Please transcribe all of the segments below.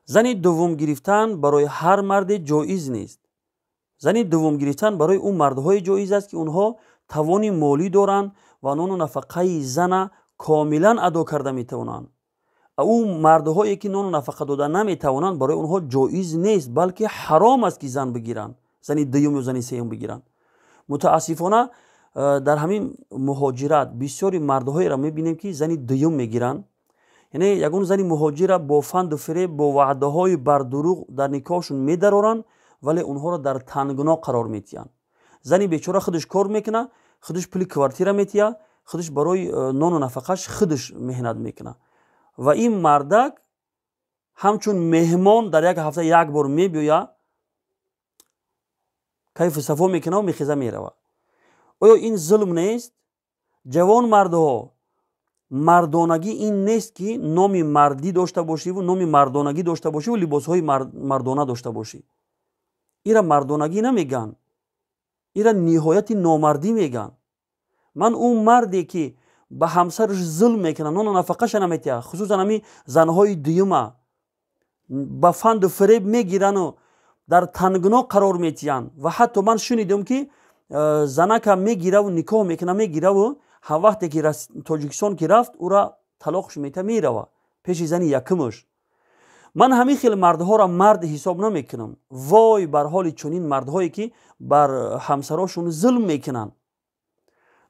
Зани дуввум гирифтан барои ҳар марде ҷоиз нест. Зани дуввум гирифтан барои ӯ мардҳое ҷоиз аст, ки онҳо тавони молӣ доранд ва нону нафақаи зана комилан адо карда метавонанд. Ӯ мардҳое ки нону нафақа дода наметавонанд, барои онҳо ҷоиз нест, балки ҳаром аст, ки зан бигиранд, зани дуюм ё зани сеюм бигиранд. Мутаассифона, дар ҳамин муҳоҷират бисёри мардҳоеро мебинем, ки зани дуюм мегиранд. Яъне ягон зани муҳоҷира бо фанду фиреб, бо ваъдаҳои бардурӯғ дар никоҳшон медароранд, вале онҳоро дар тангно қарор метиҳанд. Зани бечора худаш кор мекунад, худаш пули квартира метиҳад, худаш барои нону нафақаш худаш меҳнат мекунад. Ва ин мардак ҳамчун меҳмон дар як ҳафта як бор мебиёяд, кайфу сафо мекунаву мехеза меравад. Оё ин зулм нест? Ҷавон мардҳо, мардонагӣ ин нест, ки номи мардӣ дошта бошиву номи мардонагӣ дошта бошиву либосҳои мардона дошта бошӣ. Ира мардонагӣ намегӯянд, ира ниҳояти номардӣ мегӯянд. Ман ӯ марде ки ба ҳамсараш зулм мекунад, нону нафақаша наметиҳад, хусусан ҳамин занҳои дуюма ба фанду фиреб мегирану дар тангно қарор метиҳанд. Ва ҳатто ман шунидам, ки занака мегираву никоҳ мекуна, мегираву ҳам вақте ки Тоҷикистон ки рафт, ӯра талоқш мета, мерава пеши зани якумаш. Ман ҳамин хел мардҳоро мард ҳисоб намекунам. Вой бар ҳоли чунин мардҳое, ки бар ҳамсарошон зулм мекунанд.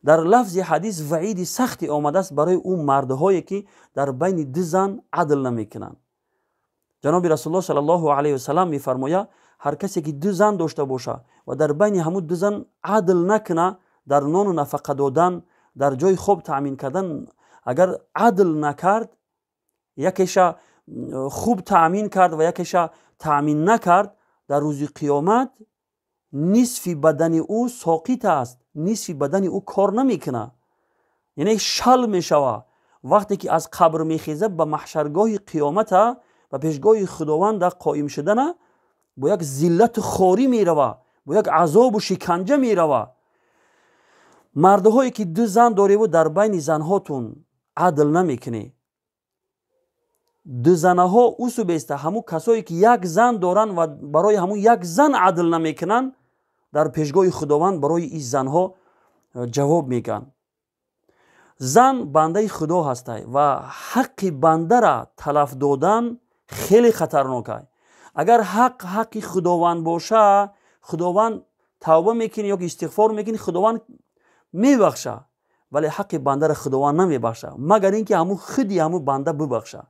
Дар лафзи ҳадис ваиди сахте омадааст барои ӯ мардҳое, ки дар байни ду зан адл намекунанд. Ҷаноби Расулуллоҳ саллаллоҳу алайҳи васалам мефармояд: ҳар касе ки ду зан дошта боша ва дар байни ҳамун ду зан адл накуна, дар нону нафақа додан, дар ҷои хоб таъмин кардан агар адл накард, якеша хуб таъмин кард ва якеша таъмин накард, дар рӯзи қиёмат нисфи бадани ӯ соқит аст, нисфи бадани ӯ кор намекунад, яъне шал мешавад. Вақте ки аз қабр мехеза, ба маҳшаргоҳи қиёмата, ба пешгоҳи Худованда қоим шудана, бо як зиллату хорӣ мерава, бо як азобу шиканҷа мерава. Мардҳое ки ду зан дореву дар байни занҳотун адл намекунӣ, дузанаҳо усубеста, ҳамун касое ки як зан доранд ва барои ҳамун як зан адл намекунанд, дар пешгоҳи Худованд барои ин занҳо ҷавоб мегӯянд. Зан бандаи Худо ҳастай ва ҳаққи бандара талаф додан хеле хатарнок ай. Агар ҳақ ҳаққи Худованд боша, Худованд тавба мекунӣ ё ки истиғфор мекунӣ, Худованд мебахша, вале ҳаққи бандара Худованд намебахша, магар ин ки ҳамун худи ҳамун банда бибахша.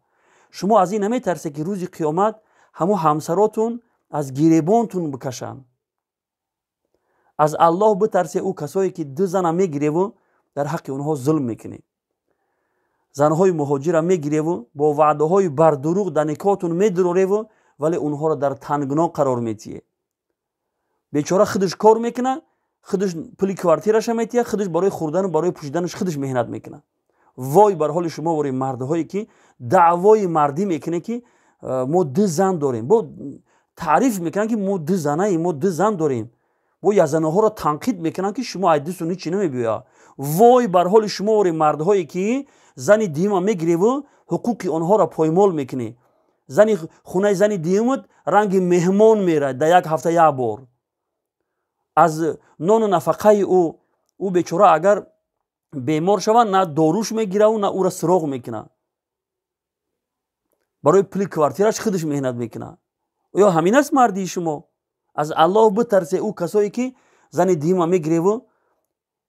Шумо аз ин наметарсед, ки рӯзи қиёмат ҳамун ҳамсаротун аз гиребонтун бикашанд? Аз Аллоҳ битарсе, ӯ касое ки ду зана мегиреву дар ҳаққи онҳо зулм мекунед, занҳои муҳоҷира мегиреву бо ваъдаҳои бардурӯғ дар никоҳтун медурореву, вале онҳоро дар тангно қарор метиҳед. Бечора худаш кор мекунад, худаш пули квартираша метиҳад, худаш барои хӯрдану барои пӯшиданаш худаш меҳнат мекунад. Вой бар ҳоли шумо, вори мардҳое ки даъвои мардӣ мекунед, ки мо ду зан дорем, бо таъриф мекунанд, ки мо ду занаем, мо ду зан дорем, бо язанаҳоро танқид мекунанд, ки шумо ай дусу ҳичи намебиёяд. Вой бар ҳоли шумо, вори мардҳое ки зани дуюма мегиреву ҳуқуқи онҳоро поймол мекунӣ. Зани хонаи зани дуюмат ранги меҳмон мерад дар як ҳафта як бор. Аз нону нафақаи ӯ, ӯ бечора агар бемор шавад, на доруш мегираву, на ӯра суроғ мекунад, барои пули квартираш худаш меҳнат мекунад. Оё ҳамин аст мардии шумо? Аз Аллоҳ битарсе, ӯ касое ки зани дуюма мегиреву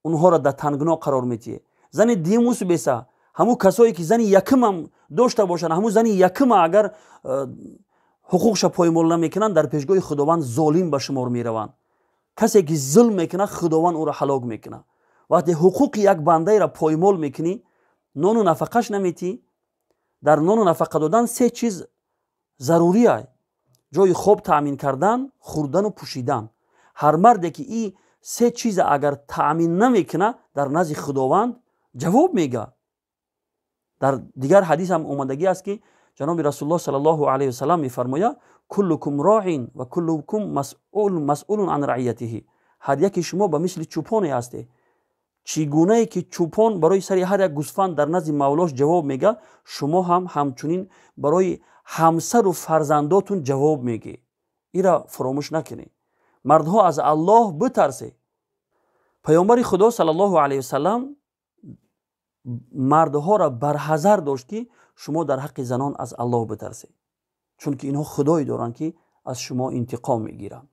онҳоро дар тангно қарор метиҳед. Зани дуюм усубеса, ҳамун касое ки зани якумам дошта бошанд, ҳамун зани якума агар ҳуқуқша поймол намекунанд, дар пешгоҳи Худованд золим ба шумор мераванд. Касе ки зулм мекунад, Худованд ӯро ҳалок мекунад. Вақте ҳуқуқи як бандаеро поймол мекунӣ, нону нафақаш наметӣ. Дар нону нафақа додан се чиз зарурӣ ай: ҷои хоб таъмин кардан, хӯрдану пӯшидан. Ҳар марде ки и се чиза агар таъмин намекунад, дар назди Худованд ҷавоб мегӯяд. Дар дигар ҳадис ҳам омадагӣ аст, ки ҷаноби Расулуллоҳ саллаллоҳу алайҳи васалам мефармояд: куллукум роин ва куллукум масъулун ан раиятиҳи. Ҳар яке шумо ба мисли чӯпоне ҳастед. Чӣ гунае ки чӯпон барои сари ҳар як гӯсфанд дар назди мавлош ҷавоб мегӯяд, шумо ҳам ҳамчунин барои Ҳамсару фарзандотун ҷавоб мегӣ, ира фуромӯш накунед. Мардҳо, аз Аллоҳ битарсед. Паёмбари Худо саллаллоҳу алайҳи васалам мардҳоро барҳазар дошт, ки шумо дар ҳаққи занон аз Аллоҳ битарсед, чунки инҳо худое доранд, ки аз шумо интиқом мегиранд.